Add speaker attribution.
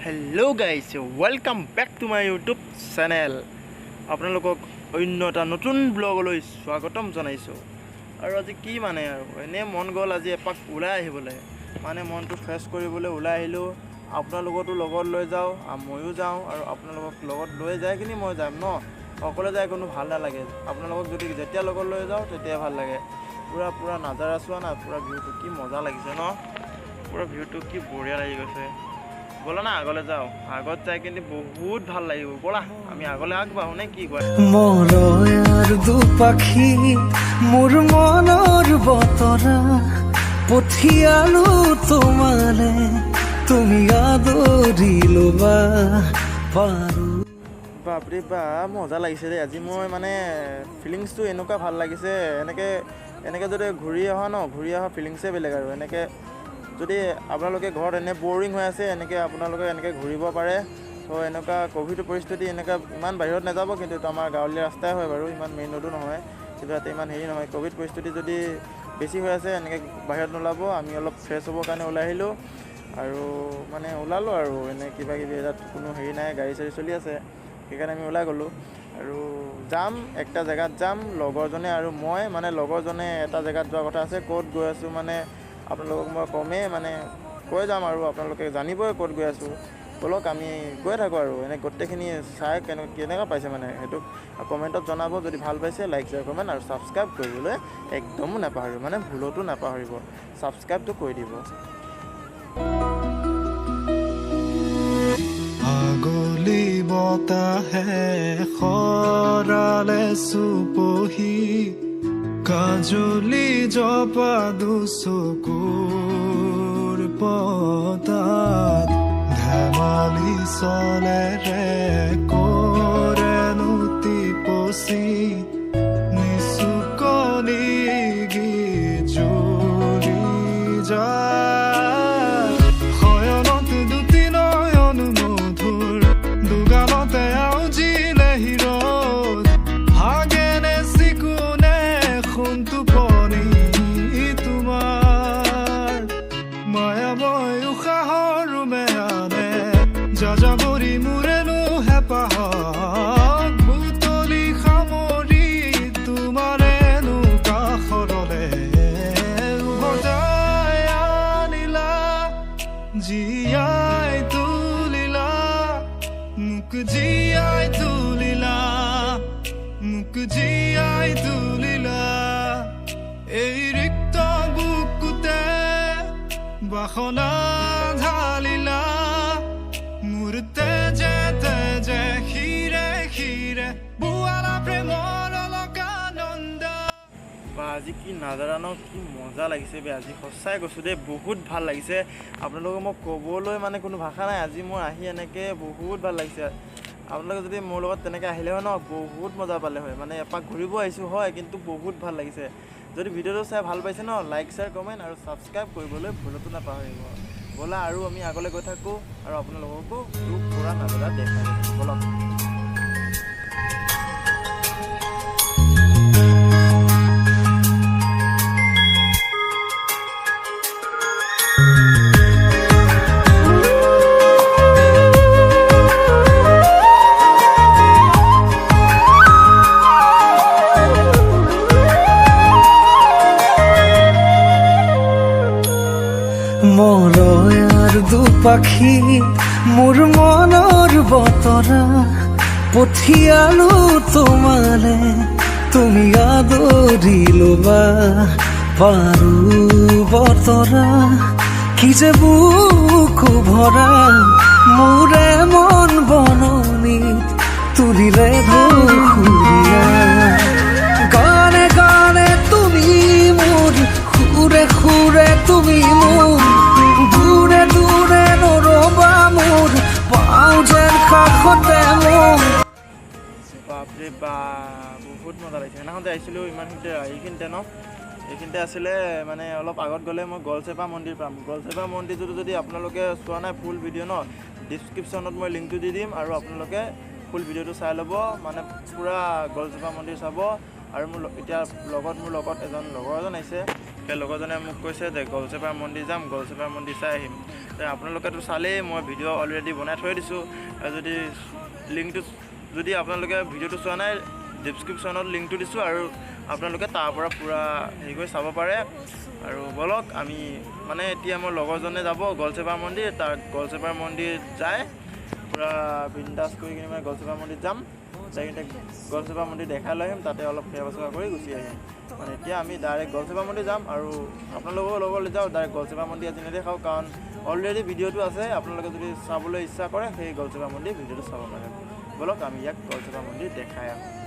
Speaker 1: Hello guys, welcome back to my YouTube channel. আপোনালোকক অন্য এটা নতুন ব্লগলৈ স্বাগতম জনাইছোঁ। আৰু আজি কি মানে আৰু এনেই মন গ'ল আজি এপাক ওলাই আহিবলৈ, মানে মনটো ফ্ৰেছ কৰিবলৈ ওলাই আহিলোঁ। আপোনালোকতো লগত লৈ যাওঁ, ময়ো যাওঁ আৰু আপোনালোকক লগত লৈ যাই কিনি মই যাম ন, অকলে যাই কোনো ভাল নালাগে। আপোনালোকক যদি যেতিয়া লগত লৈ যাওঁ তেতিয়াই ভাল লাগে। পূৰা পূৰা নাজাৰা চোৱা না, পূৰা ভিউটো কি মজা লাগিছে ন, পূৰা ভিউটো কি বঢ়িয়া লাগি গৈছে। ব'লা না আগলৈ যাওঁ, আগত যাই কিন্তু বহুত ভাল লাগিব। ব'লা আমি আগলৈ আগবাঢ়ো নে কি কয়?
Speaker 2: মৰয়াৰ দুপাখি মোৰ মনৰ বতৰা পঠিয়ালো তোমালে, তুমি আদৰি ল'বা পাৰো।
Speaker 1: বাপৰে বা, মজা লাগিছে দেই আজি। মই মানে ফিলিংছটো এনেকুৱা ভাল লাগিছে, এনেকৈ এনেকৈ যদি ঘূৰি অহা ন, ঘূৰি অহা ফিলিংছে বেলেগ। আৰু এনেকৈ যদি আপোনালোকে ঘৰত এনে বৰিং হৈ আছে, এনেকৈ আপোনালোকে এনেকৈ ঘূৰিব পাৰে। ত' এনেকুৱা ক'ভিড পৰিস্থিতি এনেকুৱা ইমান বাহিৰত নাযাব, কিন্তু এইটো আমাৰ গাঁৱলীয়া ৰাস্তাই হয় বাৰু, ইমান মেইন ৰোডো নহয়, কিন্তু তাতে ইমান হেৰি নহয়। ক'ভিড পৰিস্থিতি যদি বেছি হৈ আছে, এনেকৈ বাহিৰত নোলাব। আমি অলপ ফ্ৰেছ হ'বৰ কাৰণে ওলাই আহিলোঁ আৰু মানে ওলালোঁ আৰু এনে কিবা কিবি, তাত কোনো হেৰি নাই, গাড়ী চাড়ী চলি আছে, সেইকাৰণে আমি ওলাই গ'লোঁ। আৰু যাম একটা জেগাত যাম, লগৰজনে আৰু মই, মানে লগৰজনে এটা জেগাত যোৱাৰ কথা আছে, ক'ত গৈ আছোঁ মানে আপোনালোকক মই কমেই, মানে কৈ যাম আৰু আপোনালোকে জানিবই ক'ত গৈ আছোঁ। ব'লক আমি গৈ থাকোঁ আৰু এনে গোটেইখিনি চাই কেনেকুৱা পাইছে মানে সেইটো কমেণ্টত জনাব। যদি ভাল পাইছে লাইক, শ্বেয়াৰ, কমেণ্ট আৰু ছাবস্ক্ৰাইব কৰিবলৈ একদমো নাপাহৰিব, মানে ভুলতো নাপাহৰিব, ছাবস্ক্ৰাইবটো কৰি দিব।
Speaker 3: আগলি বতাহে সৰালে চুপহি, কাজলি জপা দুচকুৰ পতাত, ধেমালি চলেৰে কৰেনো টিপচি, নিচুকনি গীত জুৰি যায়। শয়নত দুটি নয়ন মধুৰ, দুগালতে আউজিলে হিৰ'দ, হাগেনে চিকুনে সোণ টোপনি তোমাৰ, মায়াময় উশাহৰ ৰুমে আনে যাযাবৰী মোৰেনো হেঁপাহক, বুটলি সামৰি তোমাৰেনো কাষৰলে উভতাই আনিলা, জীয়াই তুলিলা মোক, জীয়াই তুলিলা মোক, জীয়াই তুলিলা। এই ৰিক্ত বুকুতে বাসনা ঢালিলা, মোৰ তেজে তেজে শিৰে শিৰে বোৱালা প্ৰেমৰ অলকানন্দা।
Speaker 1: বা আজি কি নাজাৰা ন, কি মজা লাগিছে বে আজি, সঁচাই কৈছোঁ দেই, বহুত ভাল লাগিছে। আপোনালোকক মই ক'বলৈ মানে কোনো ভাষা নাই, আজি মোৰ আহি এনেকৈ বহুত ভাল লাগিছে। আপোনালোকে যদি মোৰ লগত তেনেকৈ আহিলে হয় ন, বহুত মজা পালে হয়। মানে এপাক ঘূৰিব আহিছোঁ হয়, কিন্তু বহুত ভাল লাগিছে। যদি ভিডিঅ'টো চাই ভাল পাইছে ন, লাইক, শ্বেয়াৰ, কমেণ্ট আৰু ছাবস্ক্ৰাইব কৰিবলৈ ভুলতো নাপাহৰিব। ব'লা আৰু আমি আগলৈ গৈ থাকোঁ আৰু আপোনালোককো পূৰা নাজাৰা দেখাই দিম। ব'লক।
Speaker 2: মৰয়াৰ দুপাখি মোৰ মনৰ বতৰা পঠিয়ালো তোমালে, তুমি আদৰি ল'বা পাৰো বতৰা, কি যে বুকু ভৰা মোৰে মন বননিত তুলিলে সুৰীয়া। গানে গানে তুমি মোৰ, সুৰে সুৰে তুমি মোৰ, দূৰে দূৰে নৰবা মোৰ, পাওঁ যেন কাষতে মোৰ।
Speaker 1: বাপৰে বা, বহুত মজা লাগিছে। সেইদিনাখন যে আহিছিলোঁ ইমানখিনিতে, এইখিনিতে ন, এইখিনিতে আছিলে, মানে অলপ আগত গ'লে মই গলচেপা মন্দিৰ পাম। গলচেপা মন্দিৰটোতো যদি আপোনালোকে চোৱা নাই ফুল ভিডিঅ' ন, ডিছক্ৰিপশ্যনত মই লিংকটো দি দিম আৰু আপোনালোকে ফুল ভিডিঅ'টো চাই ল'ব, মানে পূৰা গলচেপা মন্দিৰ চাব। আৰু মোৰ এতিয়া লগত মোৰ লগত এজন লগৰ এজন আহিছে, সেই লগৰজনে মোক কৈছে যে গলচেপা মন্দিৰ যাম, গলচেপা মন্দিৰ চাই আহিম। আপোনালোকেতো চালেই, মই ভিডিঅ' অলৰেডি বনাই থৈ দিছোঁ। যদি লিংকটো যদি আপোনালোকে ভিডিঅ'টো চোৱা নাই, ডিছক্ৰিপশ্যনত লিংকটো দিছোঁ আৰু আপোনালোকে তাৰ পৰা পূৰা হেৰি কৰি চাব পাৰে। আৰু ব'লক আমি মানে এতিয়া মোৰ লগৰজনে যাব গলচেপা মন্দিৰ, তাৰ গলচেপা মন্দিৰ যায় পূৰা বিন্দাছ কৰি কিনে মানে গলচেপা মন্দিৰ যাম, যাই কিনে গলচেপা মন্দিৰ দেখাই লৈ আহিম, তাতে অলপ সেৱা চেৱা কৰি গুচি আহিম। মানে এতিয়া আমি ডাইৰেক্ট গলচেপা মন্দিৰ যাম আৰু আপোনালোকৰ লগত যাওঁ ডাইৰেক্ট গলচেপা মন্দিৰ আজি নেদেখাওঁ, কাৰণ অলৰেডি ভিডিঅ'টো আছে। আপোনালোকে যদি চাবলৈ ইচ্ছা কৰে সেই গলচেপা মন্দিৰ ভিডিঅ'টো চাব পাৰে। ব'লক আমি ইয়াক গলচেপা মন্দিৰ দেখাই আহোঁ।